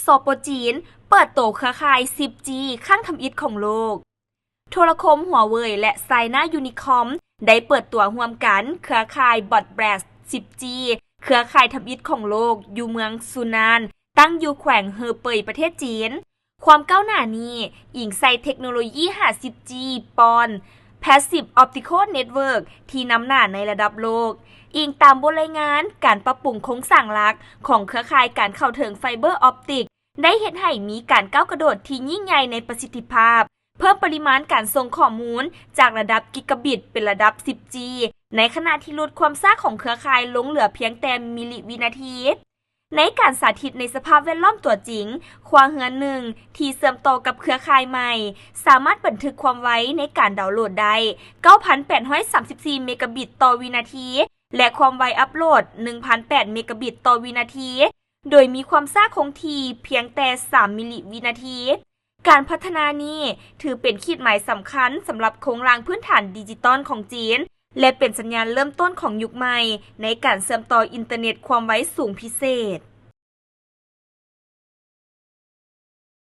ສປ ຈີນ ເປີດໂຕເຄືອຂ່າຍ ສິບຈີ ຄັ້ງທຳອິດຂອງໂລກ. ໂທລະຄົມ ຫົວເຫວີຍ ແລະ ໄຊນາ ຢູນິຄອມ ໄດ້ເປີດຕົວຮ່ວມກັນເຄືອຂ່າຍ Broadband ສິບຈີ ເຄືອຂ່າຍທຳອິດຂອງໂລກ ຢູ່ເມືອງຊູນານ ຕັ້ງຢູ່ແຂວງເຮີເປີຍ ປະເທດຈີນ. ຄວາມກ້າວໜ້ານີ້ ອີງໃສ່ເທັກໂນໂລຢີ ຫ້າສິບຈີ ປອນ Passive Optical Network ທີ່ນຳໜ້າໃນລະດັບໂລກ. ອີງຕາມບົດລາຍງານ, ການປັບປຸງໂຄງສ້າງຫຼັກຂອງເຄືອຂ່າຍການເຂົ້າເຖິງໄຟເບີອອບຕິກ ໄດ້ເຮັດໃຫ້ມີການກ້າວກະໂດດທີ່ຍິ່ງໃຫຍ່ໃນປະສິດທິພາບ, ເພີ່ມປະລິມານການສົ່ງຂໍ້ມູນຈາກລະດັບກິກະບິດເປັນລະດັບ ສິບຈີ ໃນຂະນະທີ່ຫຼຸດຄວາມຊ້າຂອງເຄືອຂ່າຍລົງເຫຼືອພຽງແຕ່ມິລລິວິນາທີ. ໃນການສາທິດໃນສະພາບແວດລ້ອມຕົວຈິງ, ຄົວເຮືອນໜຶ່ງທີ່ເຊື່ອມຕໍ່ກັບເຄືອຂ່າຍໃໝ່ ສາມາດບັນທຶກຄວາມໄວໃນການດາວໂຫຼດໄດ້ ເກົ້າພັນແປດຮ້ອຍສາມສິບສີ່ເມກະບິດຕໍ່ວິນາທີ ແລະ ຄວາມໄວອັບໂຫຼດ ໜຶ່ງພັນແປດເມກະບິດຕໍ່ວິນາທີ ໂດຍມີຄວາມຊ້າຄົງທີ່ພຽງແຕ່ສາມມິລລິວິນາທີ. ການພັດທະນານີ້ຖືເປັນຂີດໝາຍສຳຄັນສຳລັບໂຄງລ່າງພື້ນຖານດິຈິຕອນຂອງຈີນ ແລະ ເປັນສັນຍານເລີ່ມຕົ້ນຂອງຍຸກໃໝ່ໃນການເຊື່ອມຕໍ່ອິນເຕີເນັດຄວາມໄວສູງພິເສດ.